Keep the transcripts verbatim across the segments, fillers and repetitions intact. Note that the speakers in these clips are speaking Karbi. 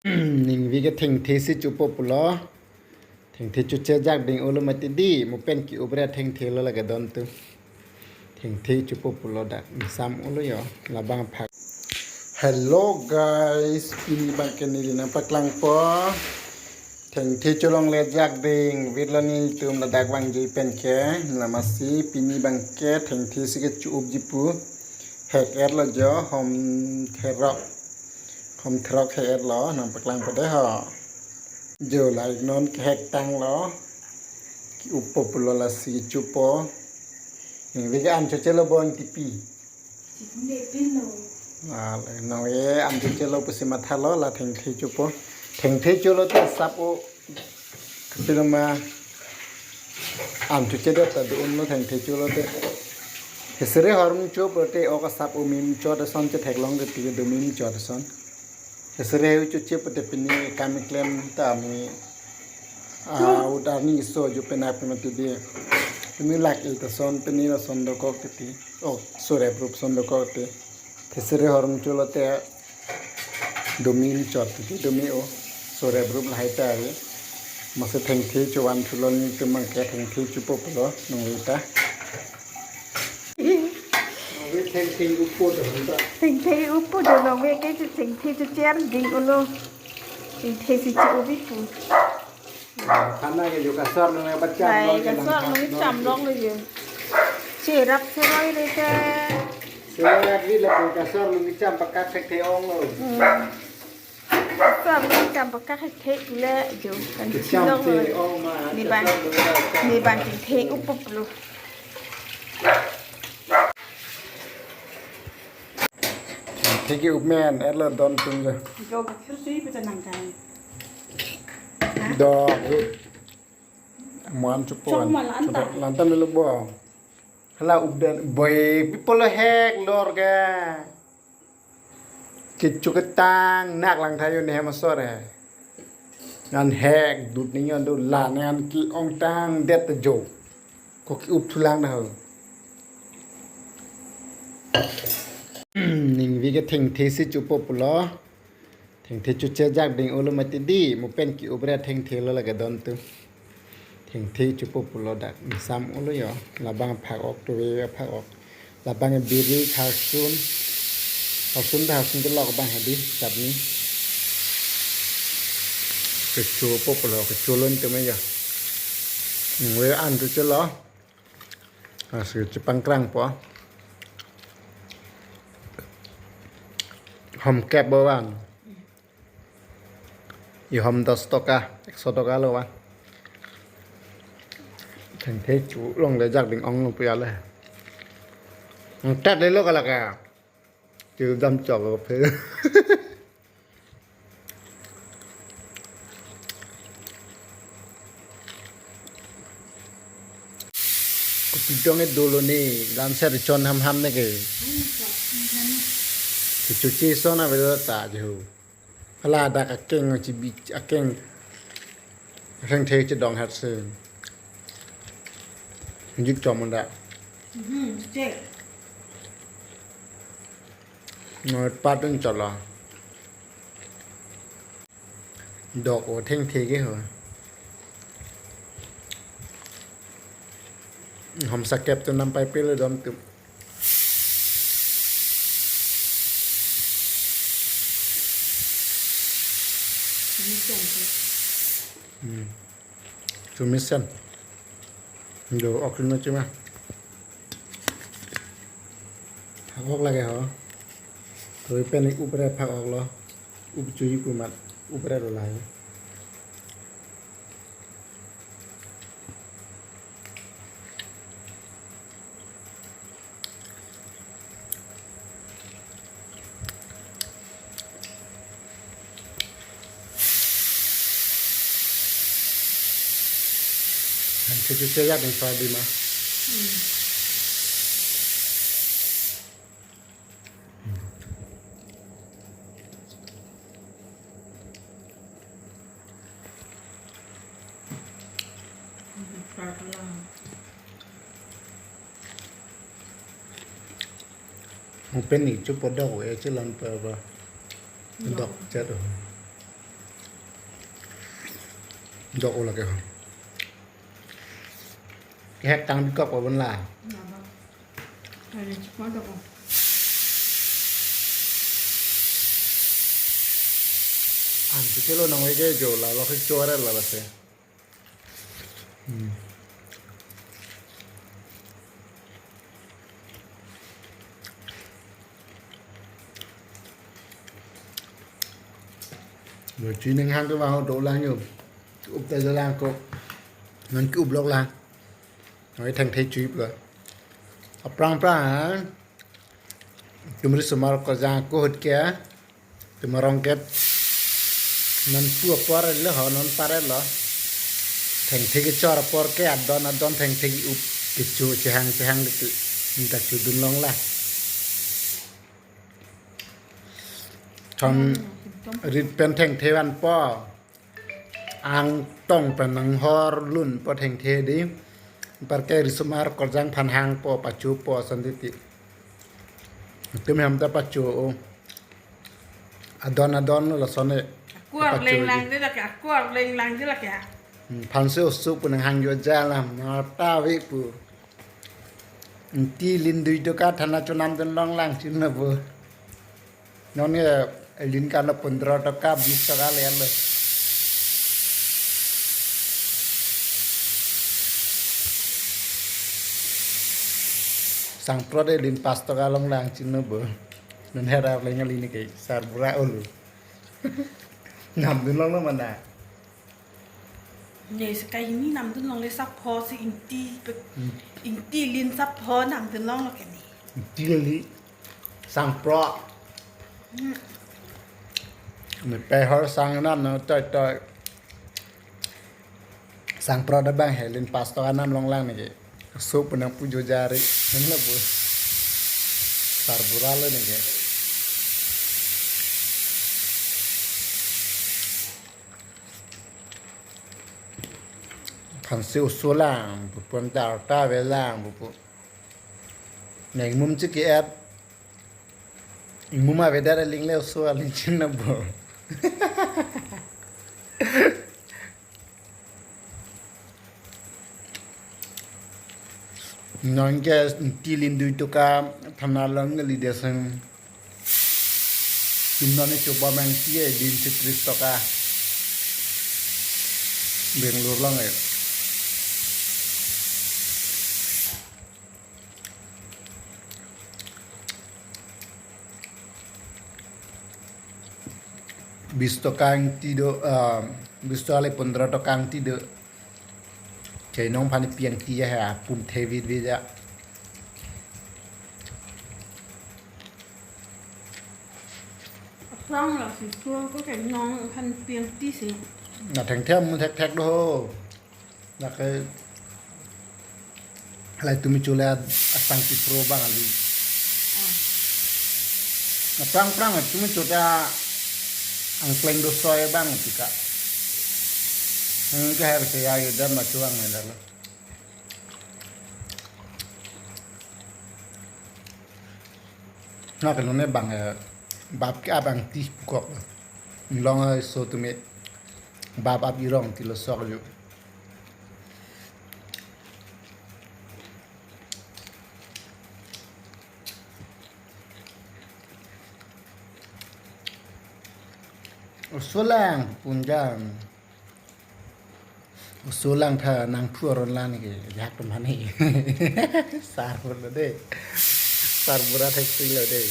Ningve ke thengthe si chopo pulo. Thengthe choche jak ding olo mati di. Mo pen ke-up re thengthe lo lake don tu. Thengthe chopo pulo dak. Sam olo yo. Labang phak. Hello guys, pini abang ke neli nangpaklangpo. Thengthe cholongle jak ding. Vit lo nelitum ladak vangji pen ke. Lamasi pini abang ke thengthe si ke cho-upji pu. Hek-et lo jo, hom therok. Hom therok hek-et lo, nangpaklangpo dei ho. Jo la ik non kehek tanglo. Ke-uppo pulo lasi chopo. Ningve ke an choche lo bon tipi. Chikun de pin lo. Ah, le, ningve an choche lo pusi mathalo la thengthe chopo. Thengthe cholo te sap-o. Kapiloma an choche det ta do-un lo thengthe cholo te. Hesere hormu cho pulote ok asap o mim chot ason chetheklong ke ti do mim chot ason. Hesere hu choche pute pini kam keklem ta mi, ah, ut arni so jo penak pemati di. Pini lak-et ason, pini ason dokok ke ti. Oh, sore prup son dokok ti. Hesere hormu cholo te do mim chot ti do mi-o. Sore prup lahai ta ave. Masi thengthe chovan thulo nelitum abang ke thengthe chopo pulo ningve ta. Ningve thengthe uppo do hanta. Thengthe uppo do ningve ke thengthe chocher ding olo. Thengthe si cho-upji pu. Khana ke jo kasor nung bacham. Lai long ke kasor lang nung khan cham long lo jo. Cherap cheroi re te. Cheroi ri le kasor nung cham pakak thekthe ong lo. Hmm. Kasor nung cham pakak thekthe le jo. Kan kecham chilong te lo. Ong ma, ni ban. Kasor nung cham. Ni ban thengthe uppo pulo. Thengthe ke-up men, et lo don tum jo. Jo gakhir si pecah nangkai. Dok. Muan chopo. Chok ma la anta. Chopo, la anta melo bo. Hala updet boy people hek lor ke. Kecho ketang nak lang thayo ne hem asor he. Ngan hek dut ni ngan do la ne ngan ke-ongtang det ta jo. Ko ke-up thulang na ho. Ningve ke thengthe si chopo pulo. Thengthe choche jak ding olo mati di, mo pen ke-up re thengthe lo lake don tu. Thengthe chopo pulo dak, sam olo yo, labang phak-ok tu ve phak-ok. Labang biri kharsun, kharsun ta kharsun kelok abang hedi, chutney. Kechopo pulo, kecholon tu me yo. Ningve an tu chelo. Lasi chepangkrangpo. Hom kep bo van. I hom dos toka, ekso toka lo van. Thengthe cholongle jak ding ong lo pu ya le. Ang tat le lo kalaka. Chedam chok lo phe. Kopi dong e dolo ne, lamser chon ham ham ne ke. Kechoche son ave ta jo. Hala dak akeng chibi akeng. Thengthe chedong hat se. Jik chom unda. Mhm, che. Noi patun cholo. Dok o thengthe ke ho. Hom sakep tu nam pai pele dom tu. Hmm. Chumisen. Do ok no chuma. Phak-ok lake ho. Toi pen ik up re phak-ok lo. Up chuji pu mat. Up re lo lai. Thengthe choche jak ding soybean ma. Mo pen ni chopo dok e chelon pe ba. Dok chet o. Dok o lake ho. Kehek tang bikok o bon la. Naba. Kali cuma dok o. An si kelo nang wege jo la lo ke chore la la se. Hmm. Lo chini hang ke wang dolang yo. Up ta jalang ko. Nang ke up lok lang. Noi thengthe chuip lo. Aphrang phrang, ha? Tum risomar korjang ko hut ke, tum arong ke, non pu apor lo ho, non pare lo. Thengthe kechor apor ke, adon adon thengthe ke-up kecho chehang chehang diti. Minta chudun long la. Thon rit pen thengthe vanpo. Angtong pen nanghor lunpo thengthe di. Anparke risomar korjang aphan hangpo, pachopo ason titi. Tum hem ta pacho o. Adon adon lo lason e. Akur pacho leng di. Lang di lake, akur leng lang di lake. Hmm, aphansi oso pu nanghang yo jalam, nata ave pu. Ingti lin dui toka thana chonam dun long lang chin lo bo. Non ke lin kan lo pondro toka, bis toka le lo. Sangpro de lin pas toka long lang chin lo bo. Non hera leng lin ke sarbura olo. Nam dun long lo mana. Ne sekai hini nam dun long le sapho si ingti pe-, hmm, ingti lin sapho nam dun long lo ke ne. Ingti lin sangpro. Hmm. Ne pehor sang nam no toi toi. Sangpro da bang he lin pas toka nam long lang ne ke. Sup nang pujo jari. Nang lo bo. Sarbura lo ne ke. Aphansi oso lang, pupu antar ta ave lang, pupu. Neng mum chiki et. Mum avedet aling le oso aling chin lo bo. Non ke ingti lin dui toka thana long ngali deseng. Tum non e choba mang ti e din si tris toka. Bangalore long e. Bis toka ingti do, ah, bis toka le pondro toka ingti do. Chai nong aphan pi ingti ya ha, pum thevit vit ya. Aphrang la si suang ko ke nong aphan pi ingti si. Na thengthe amu thekthek do ho. Lake, lai tumi chule asang ti pro bang ali. Ah. Aphrang phrang tumi chota angkleng do soi bang tika. Hang ke har ke ya ye dan ma chuang ne dalo. Na ke nune bang, eh, bap ke abang ti kok. Long, eh, so tumi bap ap irong ti lo sok ju. Oso lang punjam. Oso lang tha nang phu aron lan ke jak tum hani. Sar pur lo de. Sarbura thek ti lo de.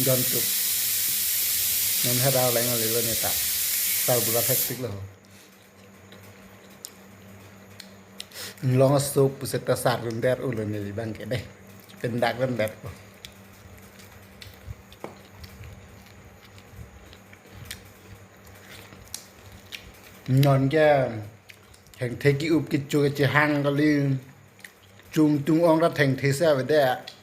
Jon tuk. Non hera leng le lo ne ta. Sarbura thek ti lo. Long sok puset ta sar runder ulo ne bang ke de. Pendak runder ko. Non ke thengthe ki-up kichu ke chehang kali. Chung tung ong ra thengthe se avedet.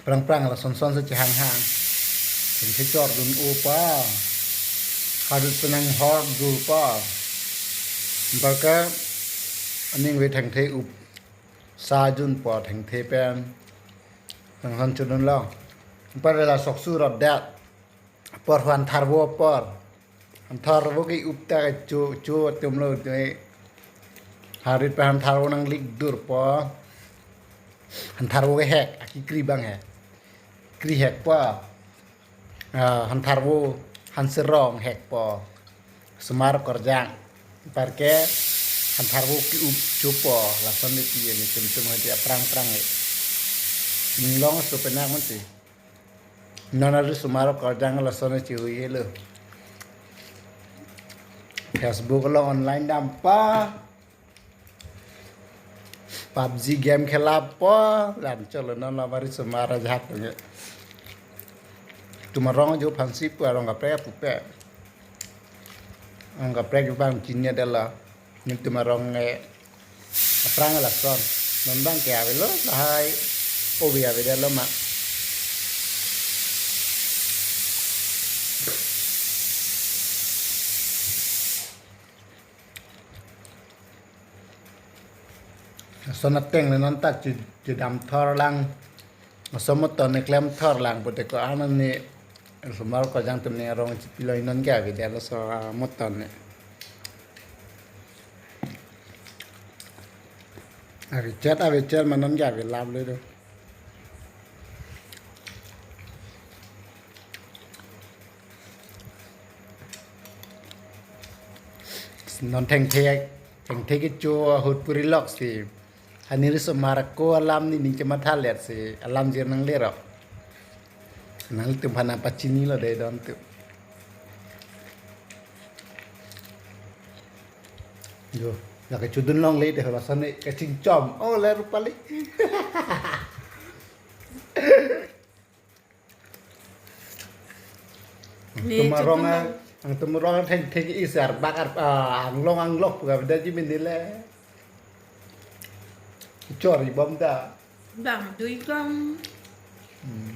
Prang prang la son son se chehang hang. Thengthe chor dun o pa. Kadut penang hor dur pa. Barka aning ve thengthe up. Sa jun po thengthe pen. Nang han chunun lo. Par la sok su rot dat. Por huan tharvo por. Hantharvo ke-up ta kecho, cho atum lo te. Harit pen hantharvo nanglik durpo. Hantharvo ke hek, akikri abang hek. Kri hekpo. Ah, hantharvo, hanserong hekpo. Somar Karjang. Anparke hantharvo ke-up chopo. Lason le pi nelitum tum hadi aphrang aphrang le. Inglong aso penak mati. Non ari Somar Karjang lason le chihui helo. Facebook along online dampo. PUBG game khelapo, lam cholo non lam ari Somar ajahak nge. Tum arong jo aphansi pu arong kaprek pupe. Arong kaprek abang chini adela. Nelitum arong nge aphrang lason. Non abang ke avelo lahai. Ove avedetlo ma. Lason ateng le non tak chi, chidam thor lang. Aso moton ne klem thor lang pute ko-an ne Somar Karjang atum ne arong chipilo, non ke avedetlo aso, ah, moton ne. Avechet, avechet ma non ke avelap le do. Non thengthe, thengthe kecho ahut puri lok si. Hani ri Somar ako alam nening chematha let si alam jir nanglerok. Nangtum aphan nangpachinilo dei don atum. Jo, lake chodun longle dei lason ne kachingchom. Oh, le Rupali. Ne tum arong chutum a, ang tum arong thengthe isi arbak ar, ah, anglong anglok pu ka beda ji mini le. Chor-i bom ta. Bang dui kong. Hmm.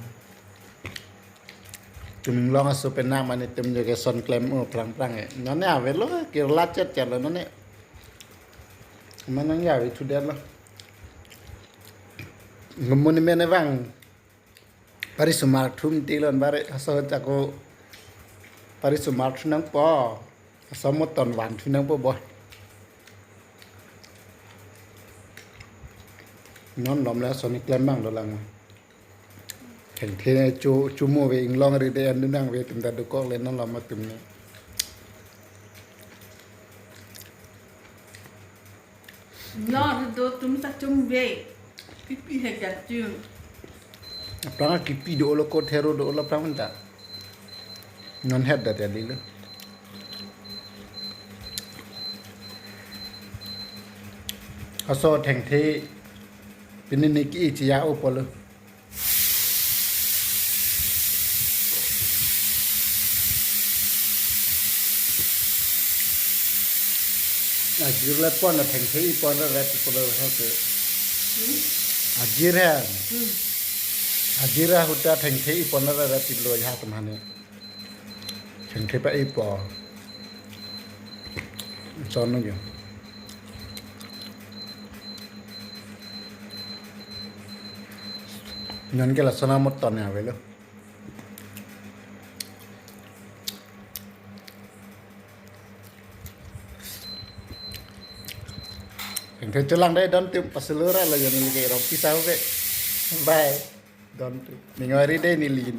Tum inglong aso penak mane tum jo ke son klem o prang prang e. Non ne avelo kirla chet chet lo non ne. Mane nangjavi thudetlo. Ngemun mene bang. Pari Somar thum tilon bare aso chako. Pari Somar thu nangpo. Aso moton van thu nangpo bo. Non lom le aso ne klem bang dolang. Thengthe cho chumo ave inglong ari de an nangve tum ta dokok le non lom atum ne. Lo do tum ta chum ve. Kipi he jan chum. Aphrang kipi dolo ko thero dolo aphrang ta. Non het da tadi lo. Aso thengthe pini ne ke-i chiya o polo. Ajir le pon, athengthe-i pon ra ret pulo ha ke. Hmm? Ajir ha. Hmm. Ajir ahut ta thengthe-i pon ra ret pulo ha tum hani. Thengthe pa-ipo. Son jo. Non ke lason amoton ne avelo. Thengthe chelang dei don atum, pasulura lo jo neli ke rong pisa ke. Bye. Don atum. Ningori dei neli.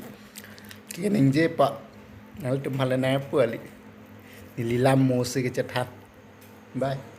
Keningje pa. Nangtum hale nangpu kali. Neli lam mo si kechethat. Bye.